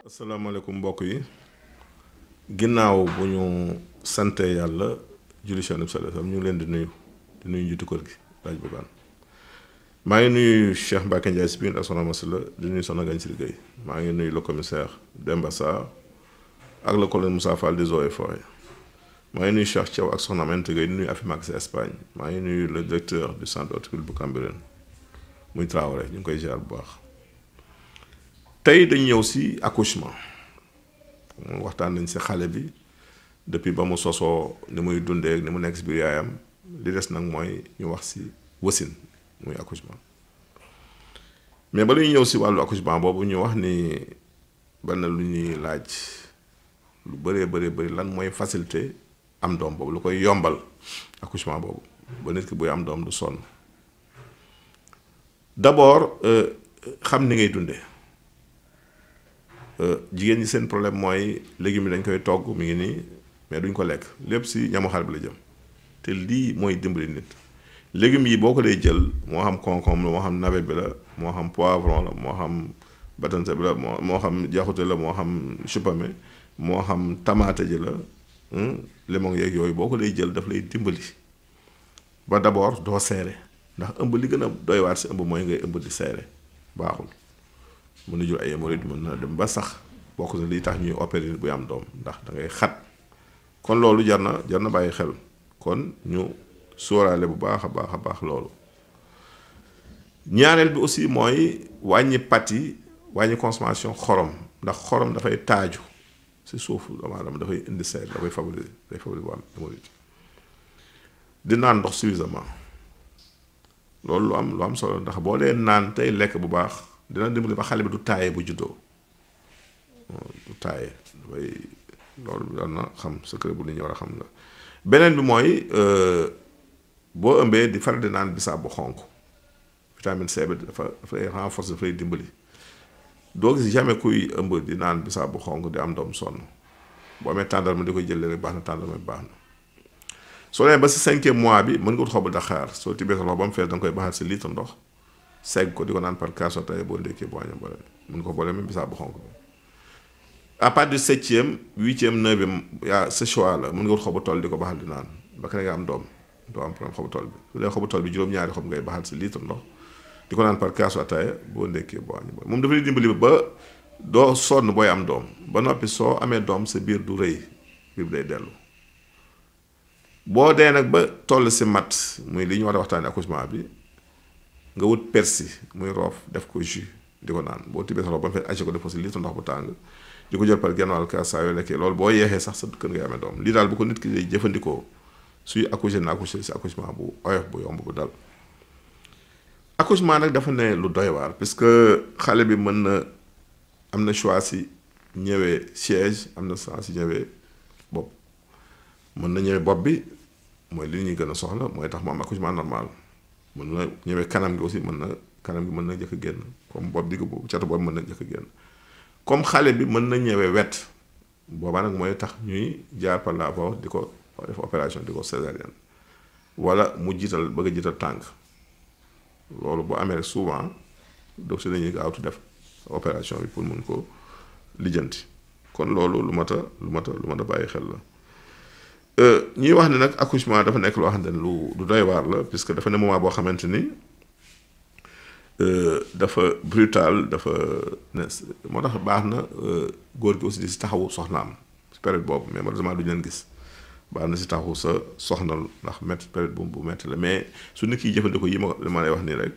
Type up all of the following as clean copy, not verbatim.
asalaamaaleykum mbokk yi ginnaaw bu ñu sante yàlla julli ci Yonent bi sallallahu alayhi wasallam ñu ngi leen di nuyu njiitu kër gi laaj bugaan maa ngi nuyu Cheikh Mbacké Ndiaye si biir ak Soxna Masila di nuyu Soxna Gagne Siri Gueye maa ngi nuyu le commissaire Demba Sarr ak le colonel Moussa Fall des Eaux et Forêts maa ngi nuyu Cheikh Thiaw ak Soxna Mente Gueye di nuyu Afimax si Espagne maa ngi nuyu le directeur du centre horticole bu Cambérène muy Traoré ñu ngi koy ziar bu baax tey dañu ñëw si accouchement waxtaan nañ si xale bi depuis ba mu sosoo ni muy dundee ni mu nekk si biir yaayam li des nag mooy ñu wax si wasin muy accouchement mais ba lu ñu ñëw si wàllu accouchement boobu ñu wax ni ban lu ñuy laaj lu bëri lan mooy facilité am doom boobu lu koy yombal accouchement boobu ba nit ki buy am doom du sonn d'abord xam ni ngay dundee jigéen ñi seen problème mooy légumes yi dañ koy togg mi ngi nii mais duñ ko lekk lépp si ñamu xar bi la jëm te lii mooy dimbali nit légumes yi boo ko dee jël moo xam concombre la moo xam navet bi la moo xam poivron la moo xam batante bi la moo xam jaxute la moo xam chupame moo xam tamaate ji la limon yeeg yooyu boo ko dee jël daf lay dimbali ba d'abord doo seere ndax ëmb li gën a doy waar si ëmb mooy ngay ëmb di seere baaxul mën na jur ay hémorroïdes mën na dem ba sax bokk na lii tax ñuy opérer buy am doom ndax da ngay xat kon loolu jar na bàyyi xel kon ñu sóoraale bu baax a baax loolu ñaareel bi aussi mooy wàññi pat yi wàññi consommation xorom ndax xorom dafay taaju si suufu dama dafay indi seer dafay favoriser bu am hémorroïde di naan ndox suffisamment loolu lu am solo ndax boo dee naan tey lekk bu baax dina dimbali ba xale bi du taaye bu juddoo du taaye dafay loolu daan na xam secret bu nit ñi war a xam la beneen bi mooy boo ëmbee di faral di naan bisaab bu xonk vitamine C bi dafay renforcer dafay dimbali doo gis jamais kuy ëmb di naan bisaab bu xonk di am doom sonn boo amee tàndarma di koy jëlee rek baax na tàndarma bi baax na soo demee ba si 5e mois bi mën nga wut xobu daxaar soo tibbee sa loxo ba mu fees da nga koy baxal si litre ndox segg ko di ko naan par kaas tey boo ndékkee boo añee boole mën ko boole même bisaab bu xonk bi à partir du 7e 8e 9e yaa sa choix la mën nga wut xobu tool di ko baxal di naan ba kenn nga am doom doo am problème xobu tool bi su dee xobu tool bi juróom-ñaari xob ngay baxal si litre ndox di ko naan par kaas tey boo ndékkee boo añee boole moom dafa lay dimbali ba doo sonn booy am doom ba noppi soo amee doom sa biir du rëy biir bi day dellu boo dee nag ba toll si mat muy li ñu war a waxtaanee accouchement bi nga wut persil muy roof def ko jus di ko naan boo tibbee sa loxo ba mu fekk aji ko def ko si litre ndox bu tàng di ko jël par genn wàll kaas saa yoo lekkee loolu boo yeexee sax sa kër ngay amee doom lii daal bu ko nit ki day jëfandikoo suy accoucher na accoucher si accouchement bu oyof bu yomb bu dal accouchement nag dafa ne lu doy waar puisque xale bi mën na am na choix si ñëwee siège am na choix si ñëwee bopp mën na ñëwee bopp bi mooy li ñuy gën a soxla mooy tax mu am accouchement normal mën na ñëwee kanam gi aussi kanam gi mën na njëkk a génn comme bopp digg boobu catu bopp mën na njëkk a génn comme xale bi mën na ñëwee wet boobaa nag mooy tax ñuy jaar par la voie di ko def opération di ko césarienne wala mu jiital bëgg a jiital tànk loolu bu amee rek souvent docteur dañuy gaawtu def opération bi pour mun ko lijjanti kon loolu lu mat a bàyyi xel la ñuy wax ne nag accouchement dafa nekk loo xamante ne lu doy waar la puisque dafa ne moment boo xamante ni dafa brutal dafa ne moo tax baax na góor gi aussi di si taxawu soxnaam si période boobu mais malheureusement duñu leen gis baax na si taxawu sa soxna ndax métti période bu métti la mais su nit ki jëfandikoo yi ma lay wax nii rek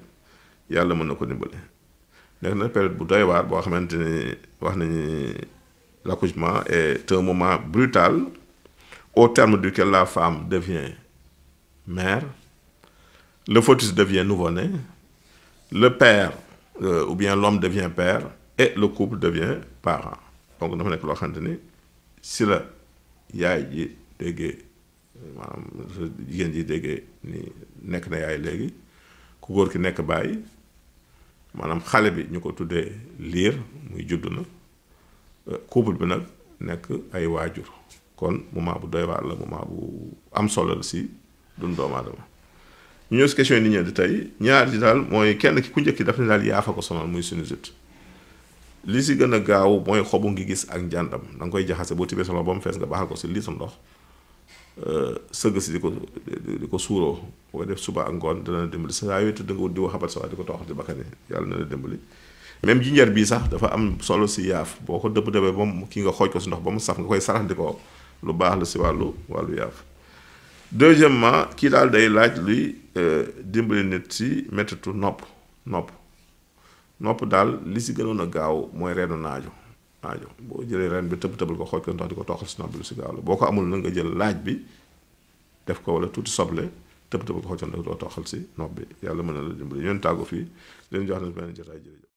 yàlla mën na ko dimbali nekk na période bu doy waar boo xamante ni wax nañu l'accouchement est un moment brutal au terme duquel la femme devient mère, le fœtus devient nouveau-né, le père ou bien l'homme devient père et le couple devient parent. Donc dafa nekk loo xamante ni si la yaay ji déggee maanaam jigéen ji déggee ni nekk na yaay léegi ku góor ki nekk bàyyi maanaam xale bi ñu ko tuddee liir muy judd na couple bi nag nekk ay waajur kon moment bu doy waar la moment bu am solo la si dund doomu aadama ñu ñëw si question yi ni ñëw di tey ñaar ji daal mooy kenn ki ku njëkk ki daf ne daal yaafa ko sonal muy sinusite li si gën a gaaw mooy xobu ngi gis ak njàndam da nga koy jaxase boo tibbee sa loxo ba mu fees nga baxal ko si litre ndox sëgg si di ko suuroo boo def suba ak ngoon dana dimbali saa yoo tëdd nga wut di xabat sa di ko toxal di bakkane yàlla na la dimbali. même jinjeer bii sax dafa am solo si yaaf boo ko dëbb-dëbbee ba mu kii nga xooj ko si ndox ba mu saf nga koy sarax di ko lu baax la si wàllu yaaf. deuxièmement kii daal day laaj luy dimbali nit si mettitu nopp daal li si gënoon a gaaw mooy reenu naajo boo jëlee ren bi tëbal ko xooj ko ndox di ko toxal si nopp bi lu si gaaw la boo ko amul na nga jël laaj bi def ko wala tuuti soble tëbal ko xooj ko ndox di ko toxal si nopp bi yàlla mën na la dimbali ñoon tàggu fii leen jox na benn jotaay jërëjëf